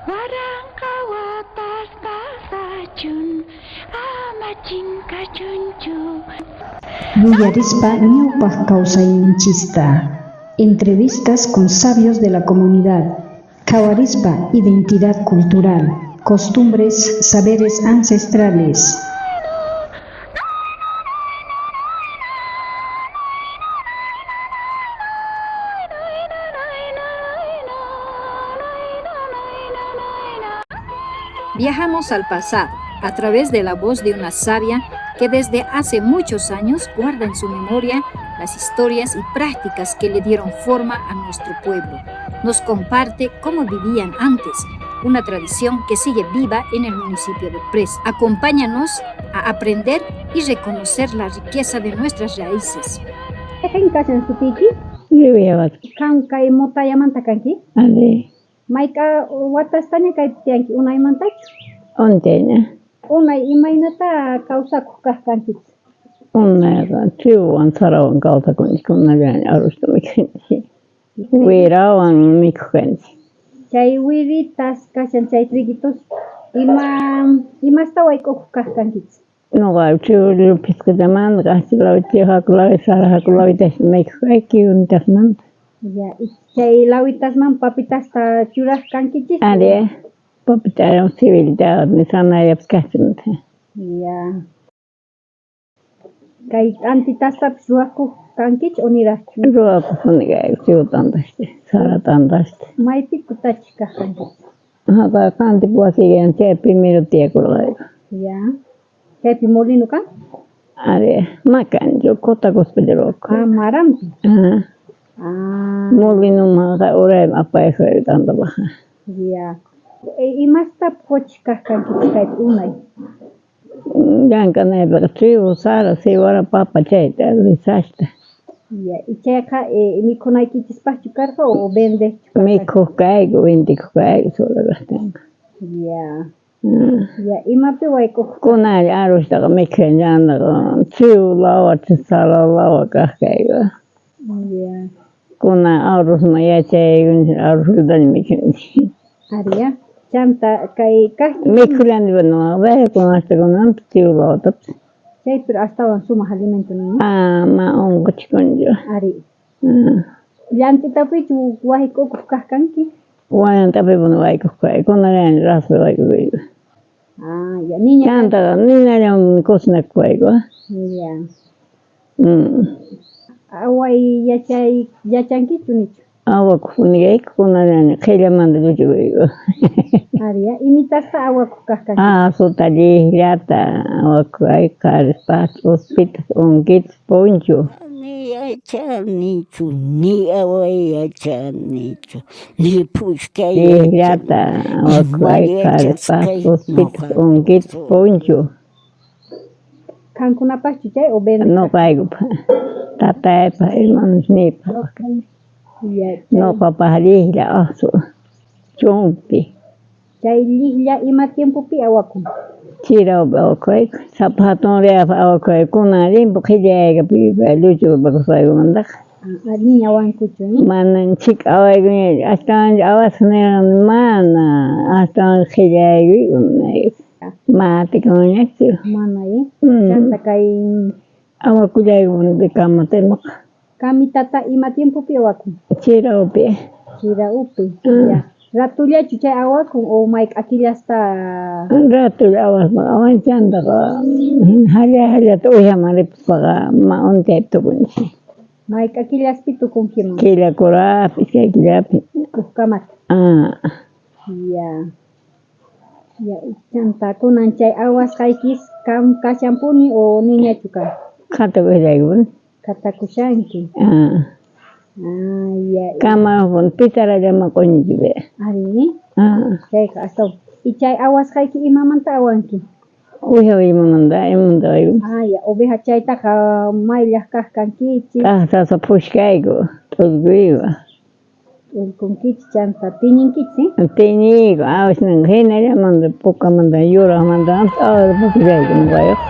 Waranqa watas pasachun, ama chinkachunchu. Yuyarispa ñawpaq kawsayninchista. Entrevistas con sabios de la comunidad. Qhawarispa identidad cultural, costumbres, saberes ancestrales. Viajamos al pasado a través de la voz de una sabia que desde hace muchos años guarda en su memoria las historias y prácticas que le dieron forma a nuestro pueblo. Nos comparte cómo vivían antes, una tradición que sigue viva en el municipio de Pres. Acompáñanos a aprender y reconocer la riqueza de nuestras raíces. Mayqin kashan sutiyki? Riwiawat. Qan kay Motayamanta kanki? Ari. Mayk'a watastaña kaypi tiyanki, unaymantachu? Unchayña. Unay imaynata kawsakuq kaq kankichis? Unayqa trigowan sarawan kawsakunchik, kunallanña arrosta mikhunchik. Wirawan mikhuq kanchik. Chay wiritas kashan chay triguitos, ima imasta wayk'ukuq kaq kankichis? Noqa trigo phisqallamanta qasi lawita, haku lawita, sara haku lawitasta mikhuq kayki yuntasmanta. Ya, chay lawitasman papitasta churaq kankichis? Ari, papita, cebollita, zanahoriapis kachun. Ya. Kay t'antitastapis ruwakuq kankichis o niraqchu? Ruwakuqpuni kayku trigo t'antasta, sara t'antasta. Maypi kutachiq kaq kankichis? Haqay qantipi wasiyki chay primero tiyakurqayku. Ya. Chaypi molino kan? Ari, makanchu, kutakuspalla ruwakuq. Ah, maranpi. Ah. Ah. Molinoman haqay urayman apaykuq t'antapaqqa. Ya. Imasta puquchiq kaq kankichis kaypi unay? Llank'anaypaqqa trigo, sara, cebada, papa chayta lisasta. Ya, y chayqa mikhunaykichispaqchu karqa o vendeqchu karqa? Mikhuq kayku, vendikuq kayku sobraqtinqa. Ya. Ya, imapi wayk'uq? Kunalla arrostaqa mikhuyani, trigo lawa, sara lawa kaq kayku. Ya. Kunan arrozman yachaykunchik, arrozllataña mikhunchik. Ari, ya. Chanta kay kaq Mikhullani bueno, kunasta kunanpis trigo lawatapis. Chay pero astawan sumaq alimento nin. Ah, ma unquchikunchu. Ari. Ah. Llant'itapichu wayk'ukuq kaq kanki? Wayantapipuni wayk'uq kayku, kunallanña raspi wayk'ukuyku. Ah, ya, niña. Chantaqa ninallawan cocinakuq kayku. Ya. Away yachay yachankichu nichu? Awakuqpuni kayku, kunallanña qhillamanta lluchukuyku. Ari, ya, imitasta awakuq kaq kanki? Ah, asuta llikllata awakuq kayku, qharispaq, ch'uspitas, unkitas, poncho. Ni yachanichu, ni away yachanichu, ni phushkay Llikllata awakuq kayku, qharispaq, ch'uspitas, unkitas, poncho. Qankunapaqchu chay o vendeq? Noqaykupaq, tataypaq, hermanosniypaq. Ya, Noqapaq lliklla asu, chumpi. Chay lliklla ima tiempopi awakun? Chirawpi awakuyku, sapa hatun riyapaq awakuyku, kunan limpu qhillaykapi lluchukupakasqaykumantaqa. Ah, niña awankuchu, eh? Mana chhika awaykuñachu, astawan awasaq nirqani mana, astawan qhillaykuyku matikunñachu. Mana, eh? Chanta kay Awakullayku kamatimaqa. Kamitata ima tiempopi awakun? Chirawpi. Chirawpi, ya. Ratullachu chay awakun o mayk'a killasta? Ratulla awaspa awan chantaqa halla hallata uwihaman ripuspaqa ma untaypi tukunchik. Mayk'a killaspi tukunkiman? Killa kurapi, iskay killapi. Ujkamata. Ah. Ya. Ya, chanta kunan chay awasqaykis kam kashanpuni o niñachu kan? Qhatakushaykupuni. Qhatakushanki. Ah. Ah, ya. Kamarapuni pisarallaman q'uñichipi. Ari. Ah. Chayqa astawan. Y chay awasqayki imamanta awanki? Uwiha willmamanta, imamanta awayku. Ah, ya, oveja chaytaqa mayllaq kaq kankichis. T'aqsaspa phushkayku, t'ullkuyku. T'ullkunkichis chanta tiñinkichis, eh? Tiñiyku, awasninqa hinallamanta pukamanta yuraqmanta awaspa pukllayku noqayuq.